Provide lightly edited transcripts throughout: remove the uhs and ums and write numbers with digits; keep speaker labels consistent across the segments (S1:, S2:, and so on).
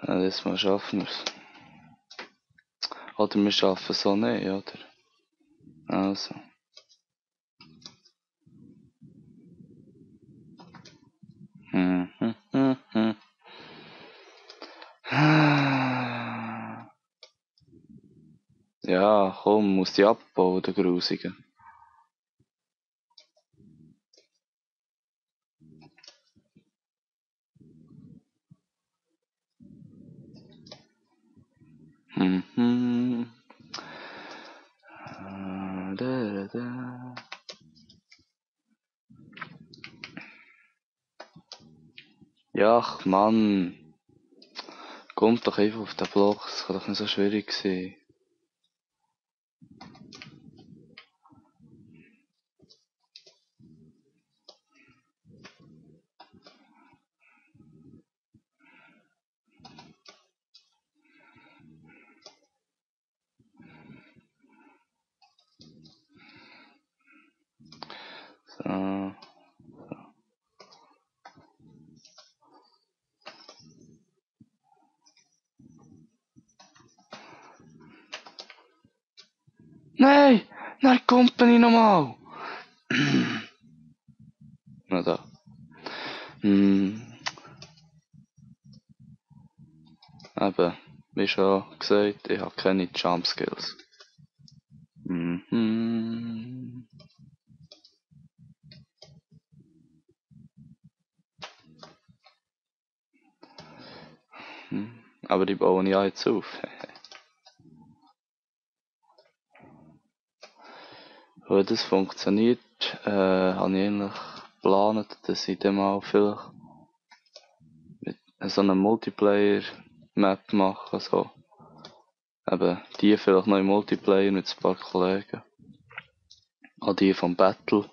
S1: Ja, das Mal schaffen wir es. Oder wir schaffen es auch nicht, oder? Also. Ja, komm, muss die abbauen, der Grusige. Ja, ach Mann. Kommt doch einfach auf den Block, das kann doch nicht so schwierig sein. So. Nein! Nein, Company nochmal! Na da. Eben, wie schon gesagt, ich habe keine Jump Skills. Aber die bauen ja jetzt auf. Weil das funktioniert, habe ich eigentlich geplant, dass ich dann mal vielleicht mit so einer Multiplayer-Map mache. So. Eben, die vielleicht noch im Multiplayer mit ein paar Kollegen. Auch die vom Battle.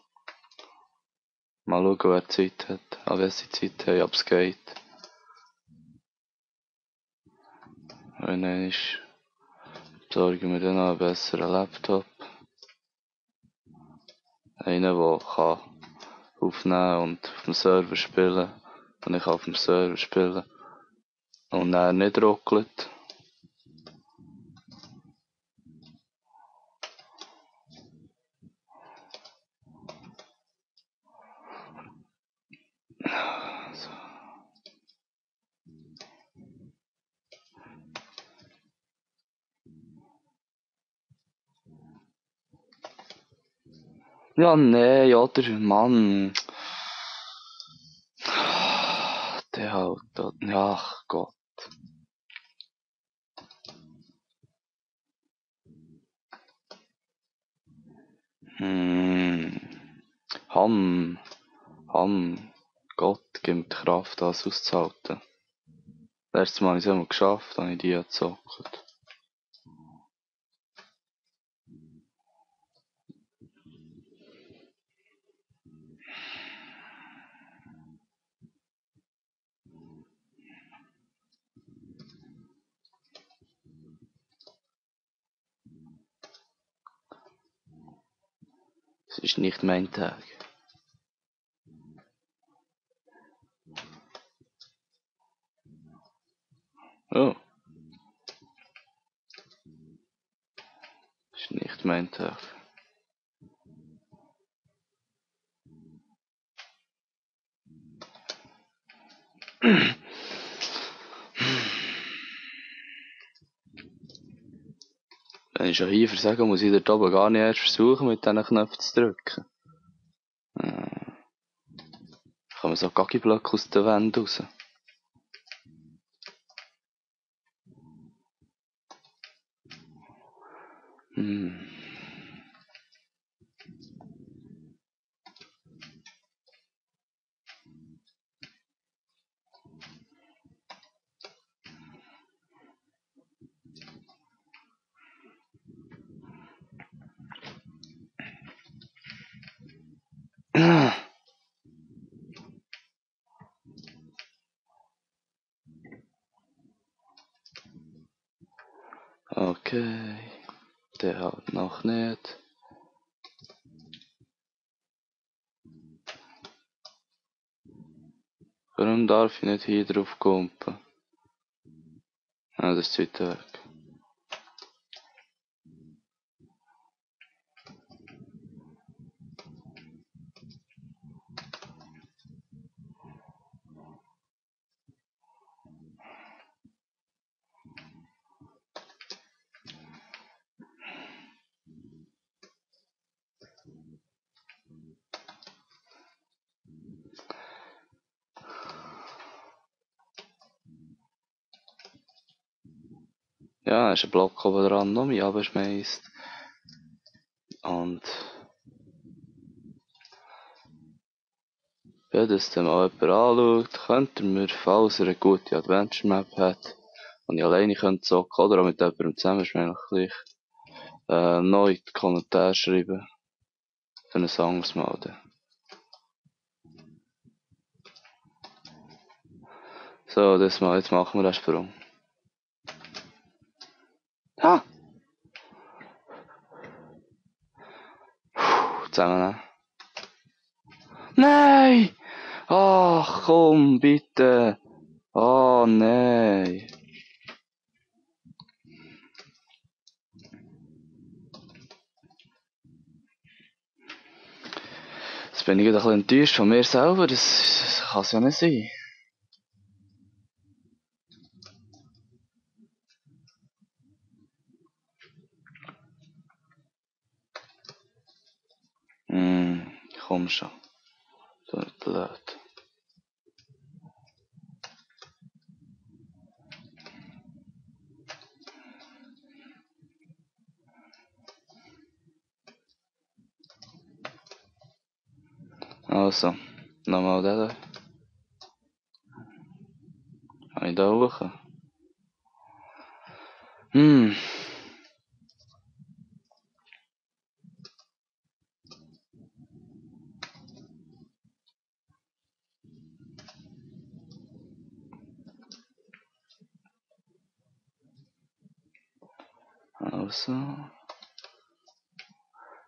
S1: Mal schauen, wer Zeit hat. Auch wenn sie Zeit haben, ob es geht. Und dann besorgen wir dann noch einen besseren Laptop. Einen, der kann aufnehmen und auf dem Server spielen. Und ich kann auf dem Server spielen. Und er nicht ruckelt. Ja, nee, oder? Mann. Der halt, ja, ach Gott. Ham, Gott, gib mir die Kraft, das auszuhalten. Letztes Mal habe ich es einmal geschafft, habe ich die gezockt. Es ist nicht mein Tag. Oh. Es ist nicht mein Tag. Wenn ich schon hier versage, muss ich dort oben gar nicht erst versuchen, mit diesen Knöpfen zu drücken. Kommen so Gaggi-Blöcke aus der Wand raus. Okay, der halt noch nicht. Warum darf ich nicht hier drauf kumpen? Ja, das ist zu weit weg. Ja, da ist ein Block oben dran, noch mich abschmeißt. Und wenn das dann mal jemand anschaut, könnte mir, falls er eine gute Adventure Map hat, und ich alleine könnte zocken, oder auch mit jemandem zusammen, ist mir eigentlich gleich, noch in die Kommentare schreiben. Für ein anderes Mal dann. So, das mal, jetzt machen wir den Sprung. Ha! Zusammennehmen. Nein! Ach, komm, bitte! Oh, nein! Jetzt bin ich gerade ein bisschen enttäuscht von mir selber, das kann es ja nicht sein. Komm schon. So nicht blöd. Also, nochmal den da. Kann ich da hoch? Also.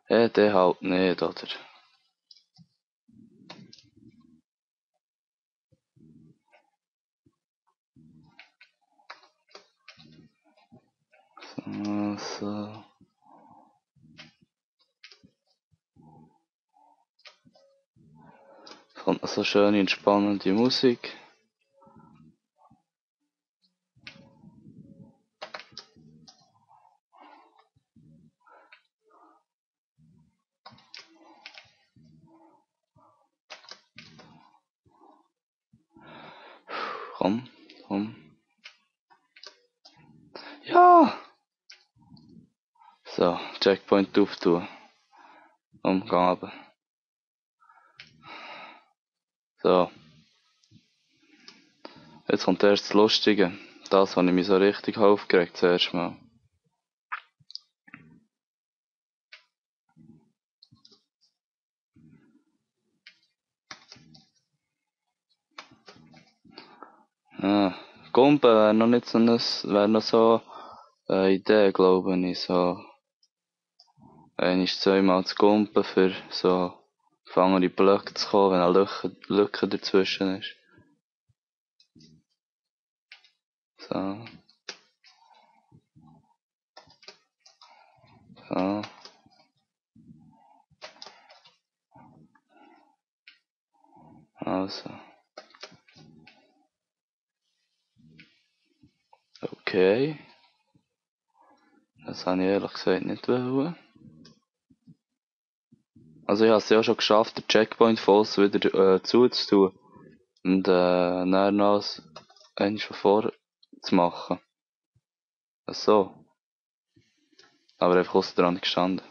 S1: Der halt nicht, oder? Also. Es kommt noch so schöne, entspannende Musik. Komm, komm. Ja! So, Checkpoint auftun. Komm, geh runter. So. Jetzt kommt erst das Lustige. Das habe ich mich so richtig aufgeregt zuerst mal. Ja. Gumpen wäre noch nicht so wäre noch so eine Idee, glaube ich. So, einmal zweimal zu gumpen für so auf andere Blöcke zu kommen, wenn eine Lücke dazwischen ist. So. So. Also. Okay. Das habe ich ehrlich gesagt nicht wollen. Also ich habe es ja schon geschafft, den Checkpoint Falls wieder zuzutun. Und dann noch eins von vor zu machen. Ach so. Aber einfach aussen dran gestanden.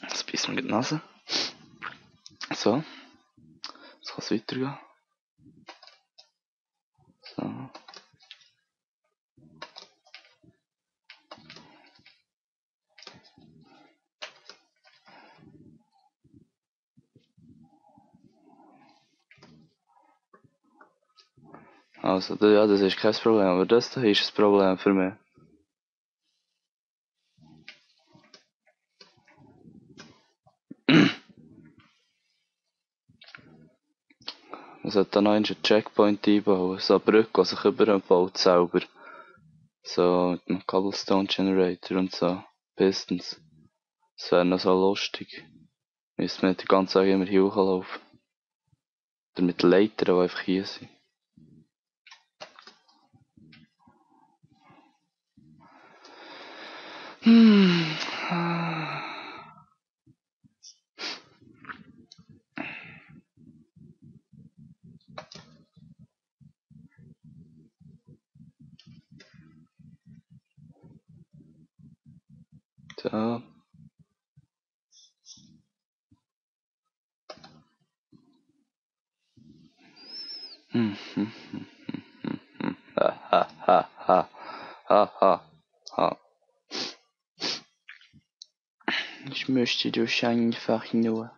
S1: Jetzt beißt mir die Nase. So. Jetzt kann es weitergehen. So. Also, ja, das ist kein Problem, aber das hier ist ein Problem für mich. Man sollte dann noch einen Checkpoint einbauen, so eine Brücke, die sich überbaut selber. So mit einem Cobblestone Generator und so. Pistons. Das wäre noch so lustig. Müsste man die ganze Zeit immer hier hochlaufen. Oder mit Leitern, die einfach hier sind. So. Ha, ha, ha, ha. Ha, ha, ha. Ich möchte durch einfach nur